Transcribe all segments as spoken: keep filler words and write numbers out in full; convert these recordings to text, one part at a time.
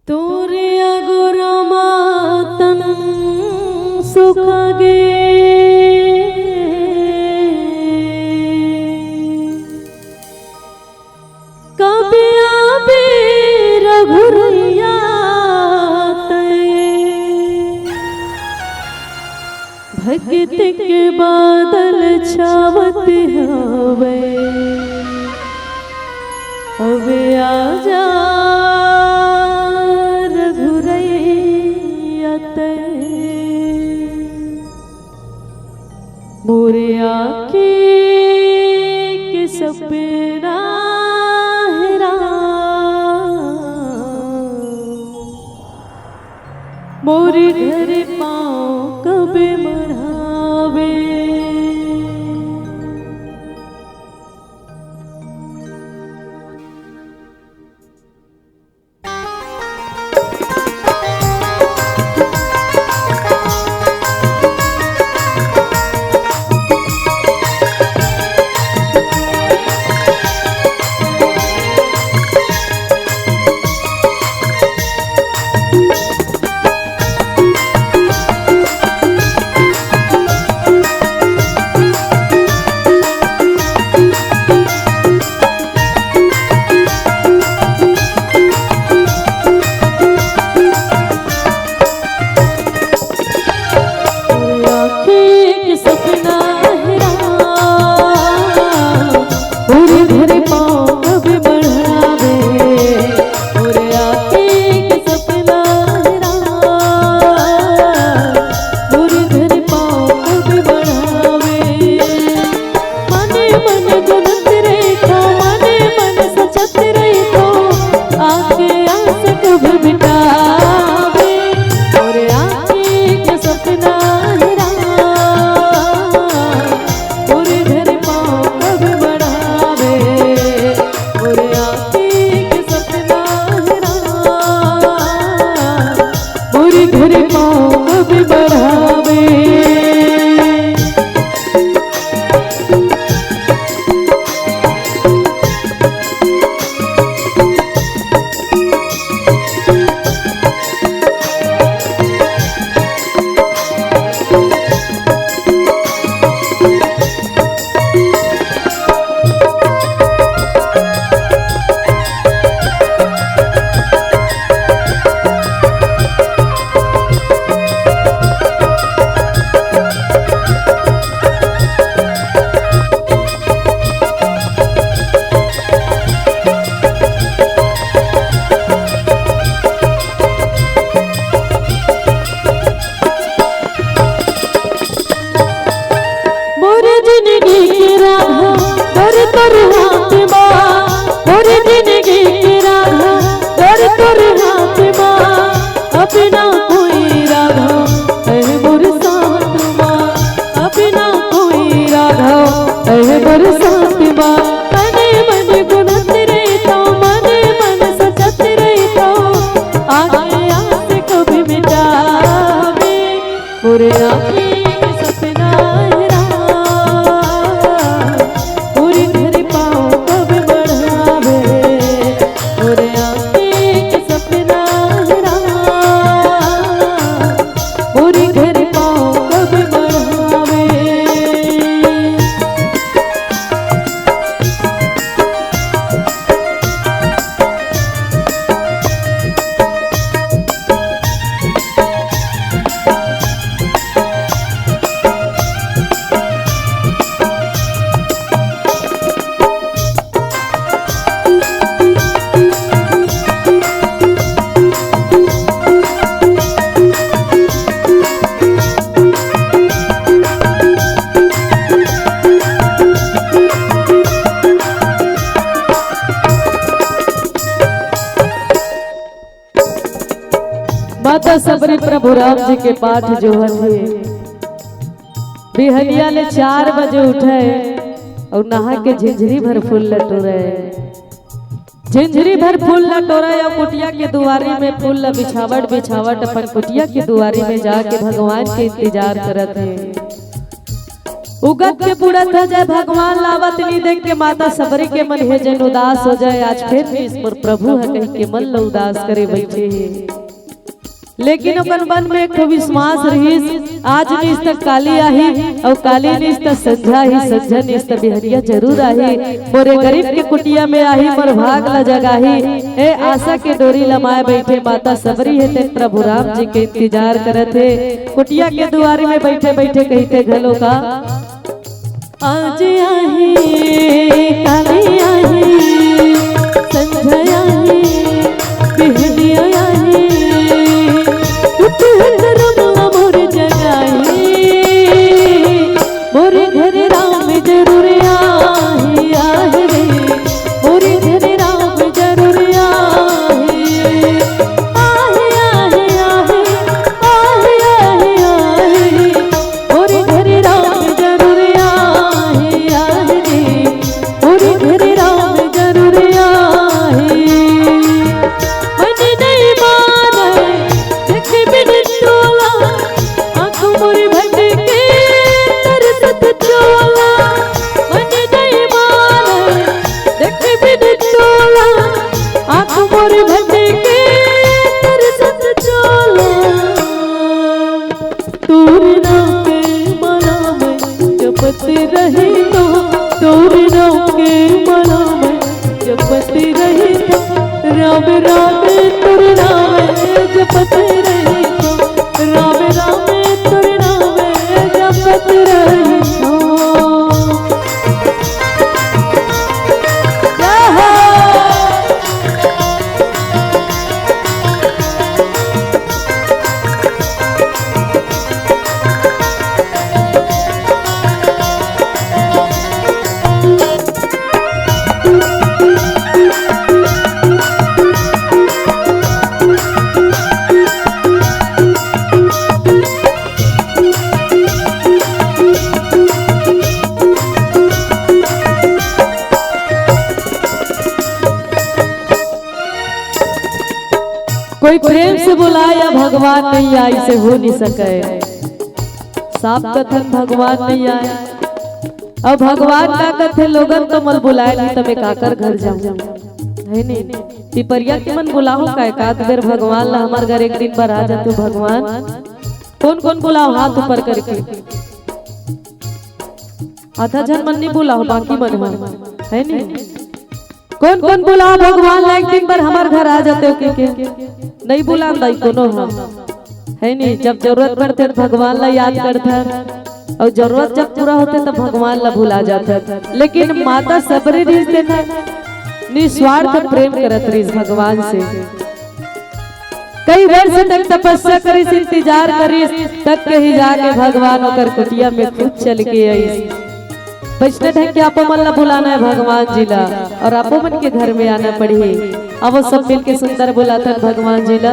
तोरे अगोरा मातन सुखा गे, कब आबे रघुरैया तैं। भक्ति के बादल छावत हवे, अब आजा रघुरैया तैं। मोरे आँखी के सपना हे राम, मोर घर पाँव कब मढ़ाबे। आँखें के सपना हे राम, मोर घर पाँव कब मढ़ाबे। मोर आँखें के सपना हे राम, मोर घर पाँव कब मढ़ाबे। मने मन गुनत रहिथों, मने मन सोचत रहिथों, आके आस कब मिटाबे। मोर आँखी के सपना हे राम, मोर घर पाँव कब मढ़ाबे। मोर आँखी के सपना हे राम, मोर घर पाँव कब मढ़ाबे। मोर जिनगी के राधा तोर तोर हाथ मा, मोर जिनगी के राधा तोर तोर हाथ मा। अब ना कोई राधा हे मोर साथ मा, अब ना कोई राधा हे मोर साथ मा। मने मन गुनत रहिथों, मने मन सोचत रहिथों, आके आस कब मिटाबे। मोर आँखी के सपना हे राम, मोर घर पाँव कब मढ़ाबे। मोर आँखी के सपना हे राम, मोर घर पाँव कब मढ़ाबे। माता सबरी प्रभु राम जी के पाठ जो हे, बिहनिया ले चार बजे उठय अउ नहा के झिझरी भर फूल ल टोरय। झिझरी भर फूल ल टोरय अउ कुटिया के दुवारी में फूल ल बिछावत बिछावत अपन कुटिया के दुवारी में जाके भगवान के इंतजार करत हे। उगत के बुड़त हो जाए, भगवान ला आवत नी देख के माता सबरी के मन हे जन उदास हो जाए। आज फेर नीस मोर प्रभु ह कहि के मन ला उदास करे बइठे हे। लेकिन ओकर मन में एक ठो विश्वास रहिस, आज नीस त काली आही, अउ काली नीस त संझा ही, संझा नीस त बिहनिया जरूर आही। मोरे गरीब के कुटिया में आही, मोर भाग ला जगाही। ए आशा के डोरी लमाए बइठे माता सबरी हे, तेन प्रभु राम जी के इंतजार करत हे। कुटिया के दुआरी में बइठे बइठे कहिथे घलो का, आज आही, काली आही, संझा आही, बिहनिया आही, उठ उठ रमला मोर जगाही, मोर घर राम जरूर आही, आही रे, मोर घर राम जरूर आही, आही, आही, आही, आही, आही, आही। मोर घर राम जरूर आही, आही रे। मोर घर राम जरूर आही। मन नहीं माने देख बिन तोला, आँख मोर भटके तरसत चोला। मन नहीं माने देख बिन तोला, आँख मोर भटके तरसत चोला। तोर नाम के माला में जपत रही तो, तोर नाम के माला में जपत रही तो, राम राम तोर नाम जपत रही तो, राम राम तोर नाम जपत रही तो। जय हो। कोई प्रेम से बोला या भगवान नहीं आए, इसे हो नहीं सके। साफ कथन भगवान नहीं आए। अब भगवान का कथे, लोगन तो मल बुलाए नहीं, त मैं काकर घर जाऊं, है नहीं? पिपरिया के मन बुलाहूं का, एकाध बेर भगवान ला हमर घर एक दिन बर आ जाते भगवान। कौन कौन बुलाओ हाथ ऊपर करके? आधा झन मन नहीं बुलाओ, बाकी मन ह, है नहीं? कौन कौन बुलाओ भगवान ला एक दिन बर हमर घर आ जाते हो के, के? नहीं बुलान दाई कोनो ह, है नहीं? जब जरूरत पड़थे त भगवान ला याद करथन, अउ जरूरत जब पूरा होथे त भगवान ला भुला जाथन। लेकिन माता सबरी रिहिस तेन निस्वार्थ प्रेम करत रिहिस भगवान से। कई वर्ष तक तपस्या करिस, इंतजार करिस, तब कहीं जाके भगवान ओकर कुटिया में खुद चल के आइस। वैष्णव है कि आपो मन ला बुलाना है भगवान जी ला, और आपो मन के घर में आना पड़ही। अब वो सब मिलके सुंदर बुलाथन भगवान जी ला।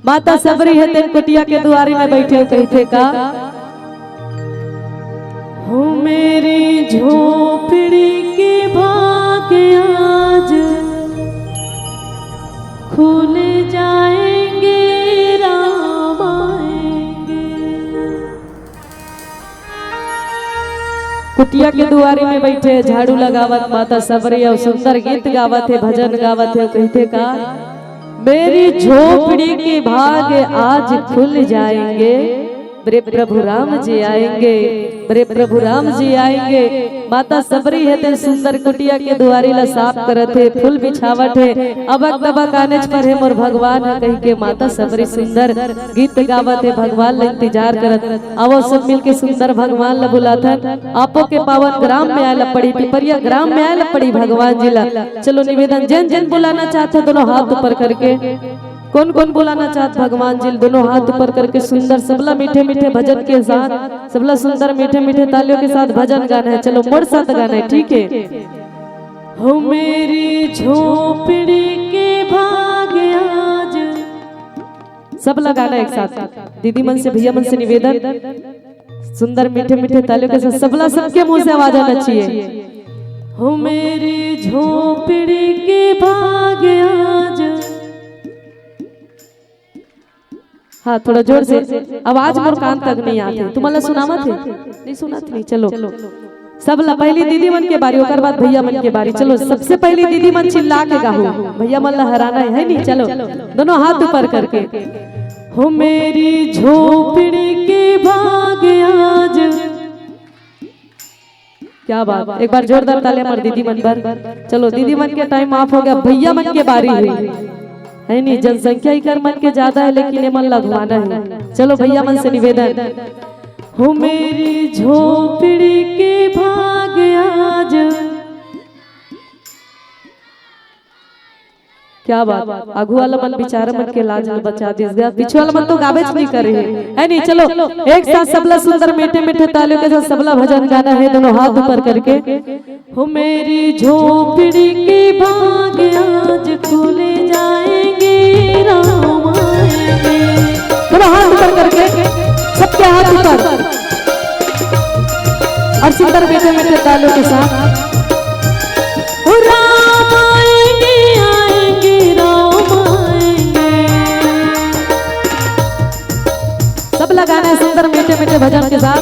माता सबरी हे तेन कुटिया के दुआरी में बइठे हो, कहिथे का? हो मेरी झोपड़ी के भाग आज खुल जाएंगे, राम आएंगे। कुटिया के दुआरी में बइठे, झाड़ू लगावत माता सबरी अउ सुंदर गीत गावत हे, भजन गावत हे, कहिथे का? मेरी झोपड़ी के भाग आज खुल जाएंगे, मेरे प्रभु राम जी आएंगे, मेरे प्रभु राम जी आएंगे। माता सबरी हे तेन सुंदर कुटिया के दुआरी ला साफ करत हे, फूल बिछावत हे। अबक तबक आनेच पर हे मोर भगवान ह कहिके माता सबरी सुंदर गीत गावत हे, भगवान ला इंतजार करत। आवो सब मिलके सुंदर भगवान ला बुलाथन। आपो के पावन ग्राम में आए ला पड़ी, पिपरिया ग्राम में आए ला पड़ी भगवान जी ला। चलो निवेदन, जेन जेन बुलाना चाहत हो दोनों हाथ ऊपर करके। कौन कौन बुलाना चाहत भगवान जी ल? दोनों हाथ ऊपर करके सुंदर सबला मीठे मीठे भजन के साथ, सबला सुंदर मीठे मीठे तालियों के साथ भजन गाना है। चलो मोर साथ गाना है, ठीक है? हो मेरी झोपड़ी के भाग आज। सबला गाना एक साथ, दीदी मन से, भैया मन से निवेदन, सुंदर मीठे मीठे तालियों के साथ सबला, सबके मुंह से आवाज आना चाहिए। हो मेरी झोपड़ी के भाग आज, हाँ, थोड़ा जोर से। आवाज मोर कान तक नहीं आती। तुमन ला सुनावत हे? नहीं सुनात नहीं। चलो, सब ला पहली दीदी मन के बारी, ओकर बाद भैया मन के बारी। चलो, सबसे पहली दीदी मन चिल्ला के गाहू, भैया मन ला हराना है, है नहीं? चलो, दोनों हाथ ऊपर करके। हो मेरी झोपड़ी के भाग आज। क्या बात, एक बार जोरदार ताली हमारे दीदी मन पर। चलो, दीदी मन के टाइम ऑफ हो गया, भैया मन के बारी हुई, है नहीं? जनसंख्या इकर मन के ज्यादा है, लेकिन ये मन लगवाना है। चलो, भैया मन से निवेदन। हो मेरी झोपड़ी के भाग आज। क्या बात, आगू वाला मन बेचारा मन के लाज ल बचा दिस गा, पीछे वाला मन तो गाबेच नहीं करे है, है नहीं? चलो, एक साथ सबला सुंदर मीठे मीठे तालियों के साथ सबला भजन गाना है, दोनों हाथ ऊपर करके। हो मेरी झोपड़ी के भाग आज खुले जाएंगे, राम आएंगे। दोनों हाथ ऊपर करके, सबके हाथ ऊपर। और सुंदर मीठे मीठे तालों के साथ। ओ राम आएंगे, आएंगे, राम आएंगे। सब लगाना है सुंदर मीठे मीठे भजन के साथ।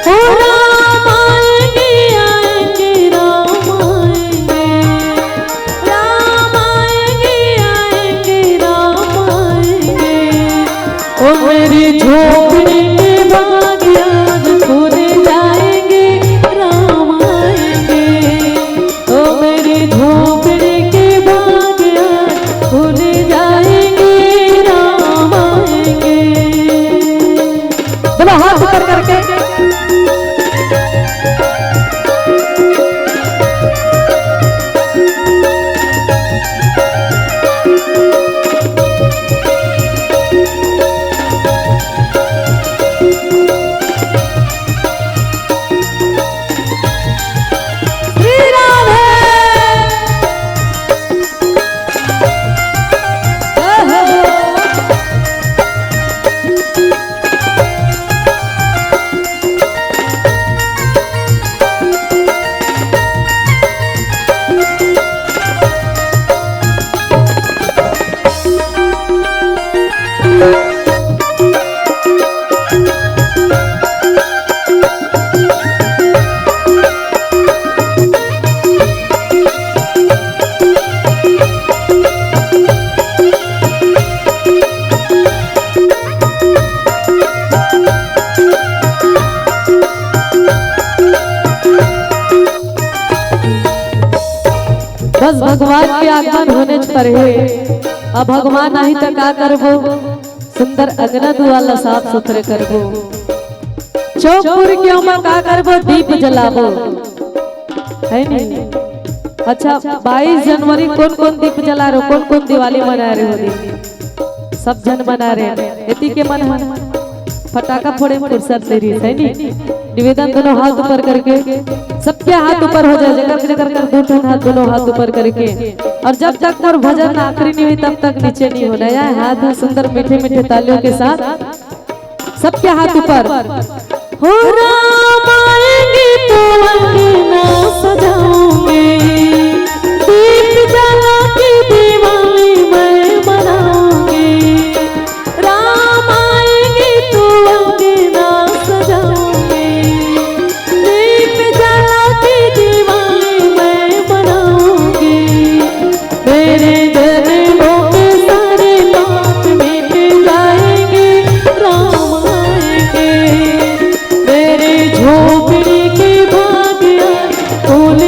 ओ राम आएंगे, आएंगे, राम आएंगे। राम आएंगे, आएंगे, राम आएंगे। ओ मेरी झोपड़ी के भाग आज खुल जाएंगे, राम आएंगे। ओ मेरी झोपड़ी के भाग आज खुल जाएंगे, राम आएंगे। दोनों हाथ ऊपर करके। श्री राधे। बस भगवान के आगमन होनेच पर हे। अब भगवान आही त का करबो? सुंदर अंगना दुआर ला साफ सुथरे करबो। चौक पूरी के ओमा का करबो? दीप जलाबो, है नी? अच्छा, बाईस जनवरी कोन कोन दीप जला रहे हो, कोन कोन दिवाली मना रहे हो? दीप सब झन मना रहे हैं। एती के मन ह फटाका फोड़े में फुर्सत ले रही है, नहीं? निवेदन, दोनों हाथ ऊपर करके, सबके हाथ ऊपर हो जाए, जकर जकर कर दू ठन हाथ, दोनों हाथ ऊपर करके। और जब तक मोर भजन आखिरी नहीं हुई, तब तक नीचे नहीं होना है। हाथ में सुंदर मीठे मीठे तालियों के साथ सबके हाथ ऊपर। हो राम आएंगे तो अंगना सजाऊंगे, दीप जला के दिवाली मैं मनाऊंगी। राम आएंगे तो अंगना सजाऊंगी, दीप जला के दिवाली मैं मनाऊंगी। मेरे जन्मों के सारे पाप मिट जाएंगे, राम आएंगे। मेरे झोपड़ी के भाग आज खुल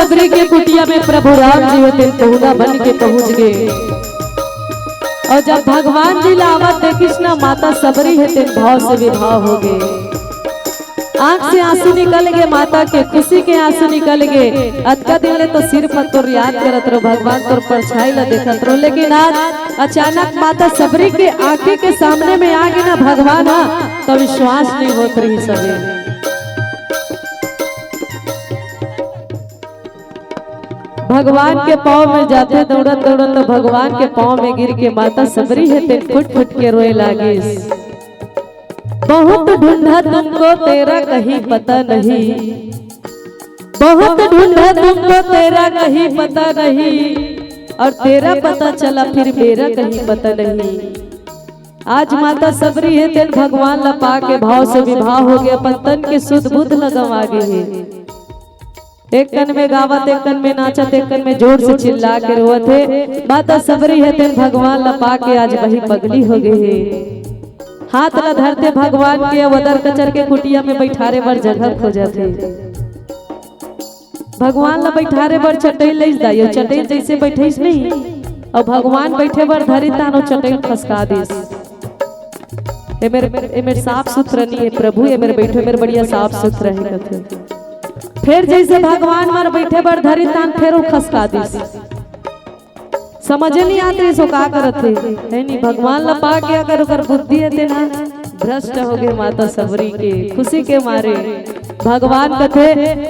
सबरी के कुटिया में प्रभु राम जी हे तेन पहुना बन के पहुंच गे। अउ जब भगवान जी ला आवत देखिस ना, माता सबरी हे तेन भाव से विभाव हो गे। आंख से आंसू निकल गे, माता के खुशी के आंसू निकल गे। अतका दिन ले तो सिर्फ तोर याद करत रहो, भगवान तोर परछाई ला देखत रहो, लेकिन आज अचानक माता सबरी के आंखी के सामने में आ गे ना भगवान हा, तो विश्वास नहीं होत रहिस हे। भगवान के पाँव में जाथे दौड़त दौड़त, तो भगवान के पाँव में गिर के माता सबरी हे तेन फुट फुट के रोए लागिस। बहुत ढूंढा तुमको, तेरा कहीं पता नहीं, बहुत ढूंढा तुमको, तेरा कहीं पता नहीं, और तेरा पता चला फिर मेरा कहीं पता नहीं। आज माता सबरी हे तेन भगवान ला पाके भाव से विभाव हो गे, अपन तन के सुध बुध ला गंवा गे हे। एक कन में गावत, एक कन में नाचत, एक कन में जोर से चिल्ला के रोवत हे। माता सबरी हे तेन भगवान ला पाके आज वही पगली हो गे हे। हाथ ला धरथे भगवान के, वदर कचर के कुटिया में बैठारे बर जगह खोजत हे। भगवान ला बैठारे बर चटई लइस दाई, अउ चटई जइसे बैठइस नहीं, अउ भगवान बैठे बर धरिस तान ओ चटई खसका दिस। ए मेर, ए मेर साफ सुथरा नहीं हे प्रभु, ए मेर बैठे मेर बढ़िया साफ सुथरा हे कथे। फेर जइसे भगवान मन बैठे बर धरिस तान फेर ओ खसका दिस। समझे नहीं आत रहिस ओ का करत हे, हे नहीं। भगवान ला पाके अगर ओकर बुद्धि हे तेन हा भ्रष्ट हो गे माता सबरी के खुशी के मारे। भगवान कथे,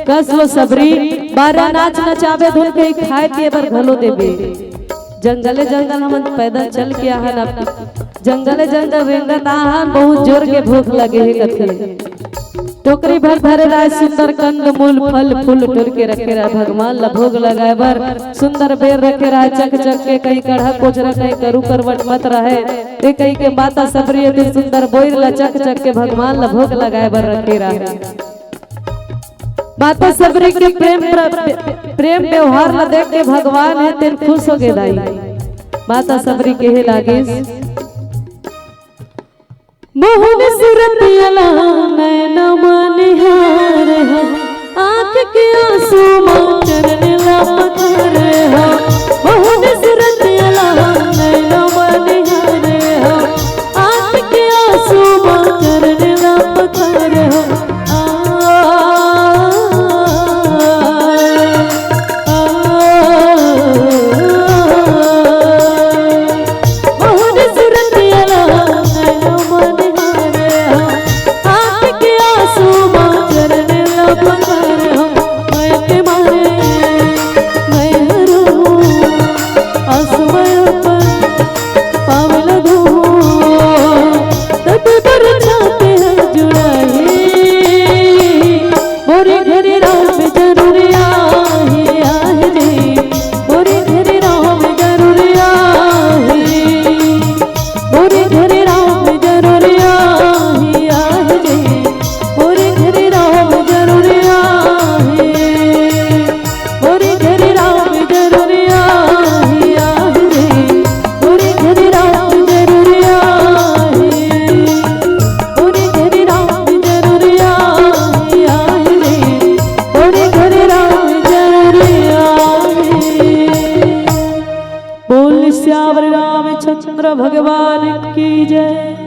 कस वो सबरी, बारह नाच नचाबे धुन के खाए पिए बर घलो देबे। जंगले जंगल हमन पैदल चल के आहन, अब जंगले जंगल रेंगत आहन, बहुत जोर के भूख लगे हे कथे। टोकरी भर धरे राहय सुंदर कंद मूल फल फूल टोर के रखे राहय भगवान ला भोग लगाए बर। सुंदर बेर रखे राहय चक चक के, कहीं कढ़ा कोचरा कहीं करू करवट मत राहय। ए कहि के माता सबरी ए दिन सुंदर बोइर ला चक चक के भगवान ला भोग लगाए बर रखे राहय। माता सबरी के प्रेम प्र-, प्रेम व्यवहार ला देख के भगवान हे तेन खुश हो गे दाई। माता सबरी कहे लागिस, मोहन सुरतिया ला नैना मा निहार हो, आँख के आंसू मा चरण ला पखार हो। मोहन सुरतिया ला नैना मा निहार हो, आँख के आंसू मा चरण ला पखार हो। आ, आ, आ, मोहन सुरतिया ला नैना मा निहार हो, आँख के आंसू मा चरण ला पखार हो। मयके मारे मैं हरू, आंसू मैं अपन पाँव लगू, तब पर छाती है जुड़ाई। मोरे घर राम जरूर आही, आही रे। मोरे घर राम जरूर आही। मोरे घर राम जरूर आही, आही रे। मोरे घर राम जरूर आही। मोरे घर राम जरूर आही, आही रे। मोरे घर राम जरूर आही। मोरे घर राम जरूर आही, आही रे। मोरे घर राम जरूर आही। बोल सियावर रामचंद्र भगवान की जय।